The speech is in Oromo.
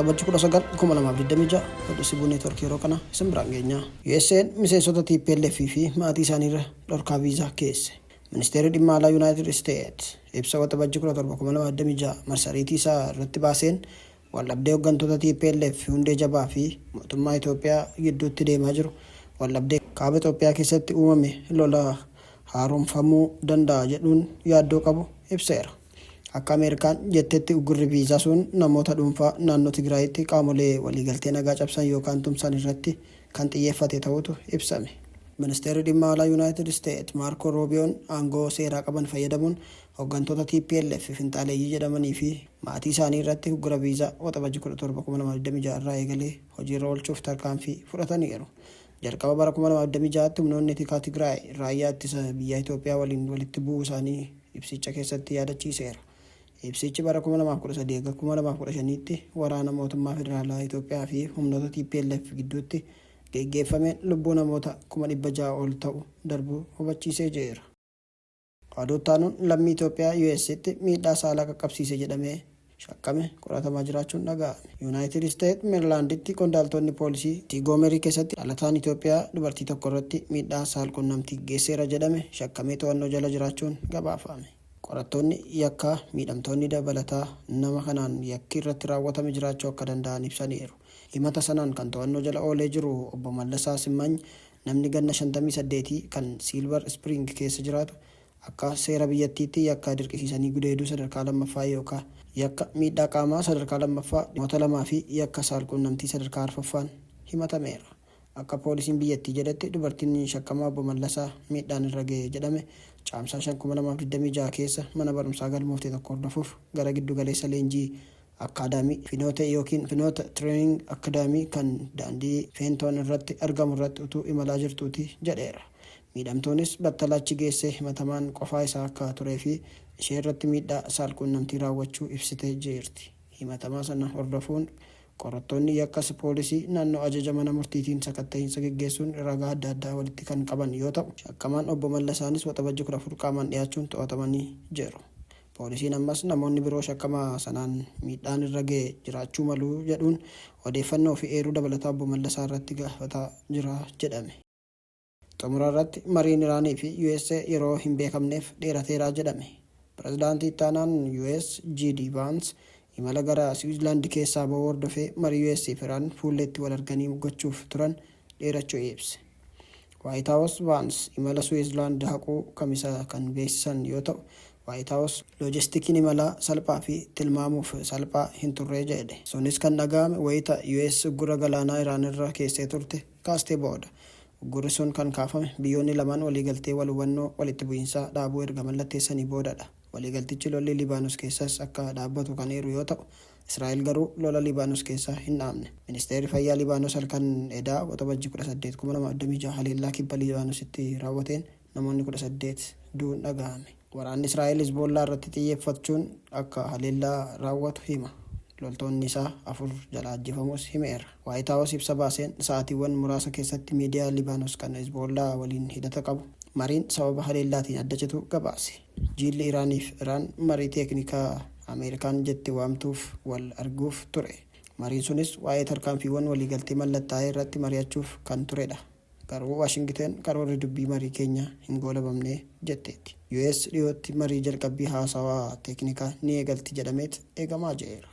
Waxabajjii 19, 2026 oduu Sibuu Neetwork yeroo kana isin biraan geenya. USA'n miseensota tplf fi maatii isaaniirra dhorkaa viizaa keesse. Ministeerri Dhimma Alaa Yunaayitid Isteet ibsa Waxabajjii 17, 2026 marsariitii isaa irratti baaseen waldhabdee hoggantoota tplf hundee jabaa fi mootummaa Itoophiyaa gidduutti deemaa jiru waldhabdee Kaaba Itoophiyaa keessatti uumame lola haaromfamuu danda'a jedhuun yaaddoo qabu ibseera. Akka Ameerikaan jettetti uggurri viizaa sun namoota dhuunfaa naannoo Tigraayitti qaamolee waliigaltee nagaa cabsan yookaan tumsan irratti kan xiyyeeffate ta'uutu ibsame. Ministeerri Dhimma Alaa Yunaayitid Isteet Maarkoo Ruubiyoon aangoo seeraa qaban fayyadamuun hoggantoota tplf finxaaleeyyii jedhamanii fi maatii isaanii irratti uggura viizaa Waxabajji 17, 2026 irraa eegalee hojiirra oolchuuf tarkaanfii fudhataniiru. Jalqaba bara 2026tti humnoonni tikaa Tigraay raayyaa ittisa biyyaa Itoophiyaa waliin walitti bu'uu isaanii ibsicha keessatti yaadachiiseera. Ibsichi bara 2013 hanga 2015tti waraana mootummaa federaalaa Itoophiyaa fi humnoota tplf gidduutti geggeeffameen lubbuu namoota 600,000 ol ta'u darbuu hubachiisee jira. Oduu itti aanuun lammii Itoophiyaa US'tti miidhaa saalaa qaqqabsiise jedhamee shakkame qoratamaa jiraachuun dhaga'ame. Yunaayitid Isteet Meerilaanditti qondaaltonni poolisii Montgoomerii keessatti dhalataan Itoophiyaa dubartii tokko irratti miidhaa saal-qunnamtii geesseera jedhame shakkamee to'annoo jala jiraachuun gabaafame. Qorattoonni yakkaa miidhamtoonni dabalataa nama kanaan yakki irratti raawwatame jiraachuu akka danda'an ibsaniiru. Himata sanaan kan to'annoo jala oolee jiru Obbo Mallasaa Simmany Namni ganna 58 kan Siilvar Ispiriing keessa jiraatu akka seera biyyattiitti yakka dirqisiisanii gudeeduu sadarkaa lammaffaa yookaa yakka miidhaa qaamaa sadarkaa lammaffaa dhimmoota lamaa fi yakka saal-quunnamtii sadarkaa arfaffaan himatameera. Akka poolisiin biyyattii jedhetti dubartiin shakkamaa Obbo Mallasaa miidhaan irra gahe jedhame Caamsaa 5, 2026 keessa mana barumsaa galmoofte tokko hordofuuf gara giddugaleessa leenjii Akkaadaamii Finoote ykn Finote Training Academy kan daandii Feentoon irratti argamu irratti utuu imalaa jirtuuti jedheera. Miidhamtuunis battala achi geessee himatamaan qofaa isaa akka turee fi ishee irratti miidhaa saal-quunnamtii raawwachuu ibsitee jirti. Himatamaa sana hordofuun qorattoonni yakkas poolisii naannoo ajaja mana murtiitiin sakatta'iinsa geggeessuun ragaa adda addaa walitti kan qaban yoo ta'u, shakkamaan Obbo Mallasaanis Waxabajji 14 qaamaan dhiyaachuun to'atamanii jiru. Poolisiin ammas namoonni biroo shakkamaa sanaan miidhaan irra gahe jiraachuu malu jedhuun odeeffannoo fi eeruu dabalataa Obbo Mallasaa irratti gaafataa jira jedhame. Xumura irratti mariin Iraanii fi usa yeroo hin beekamneef dheerateera jedhame. Pirezidaantii Ittaanaan US JD Vaans imala gara Siwiizlaand keessaa bahuu hordofee marii US fi Iraan fuulleetti wal arganii gochuuf turan dheerachuu ibse. Waayit Haawus Vaans imala Suwiizlaand haquu Kamisa kan beeksisan yoo ta'u, Waayit Haawus loojistikiin imalaa salphaa fi tilmaamuuf salphaa hin turre jedhe. Sunis kan dhaga'ame wayita US uggura galaanaa Iraan irra keessee turte kaastee booda. Uggurri sun kan kaafame biyyoonni lamaan waliigaltee wal hubannoo walitti bu'iinsaa dhaabuu erga mallatteessanii boodadha. Waliigaltichi lolli Libaanos keessas akka dhaabbatu kan eeru yoo ta'u, Israa'el garuu lola Libaanos keessaa hin dhaabne. Ministeerri Fayyaa Libaanos halkan edaa Waxabajji 18, 2026 haleellaa kibba Libaanositti raawwateen namoonni 18 du'uun dhagahame. Waraanni Israa'el Hizboollaa irratti xiyyeeffachuun akka haleellaa raawwatu hima. Loltoonni isaa 4 jalaa ajjeefamuus himeera. Waayit Haawus ibsa baaseen sa'aatiiwwan muraasa keessatti miidiyaa Libaanos kan Hizboollaa waliin hidhata qabu mariin sababa haleellaatiin adda cituu gabaase. Jiilli Iraaniif Iraan marii teeknikaa Ameerikaan jette waamtuuf wal arguuf ture. Mariin sunis waa'ee tarkaanfiiwwan waliigaltee mallattaa'ee irratti mari'achuuf kan turedha. Garuu Waashingiten karoorri dubbii marii keenya hin goolabamne jetteetti. US dhiyootti marii jalqabbii haasawaa teeknikaa ni eegalti jedhameet eegamaa jira.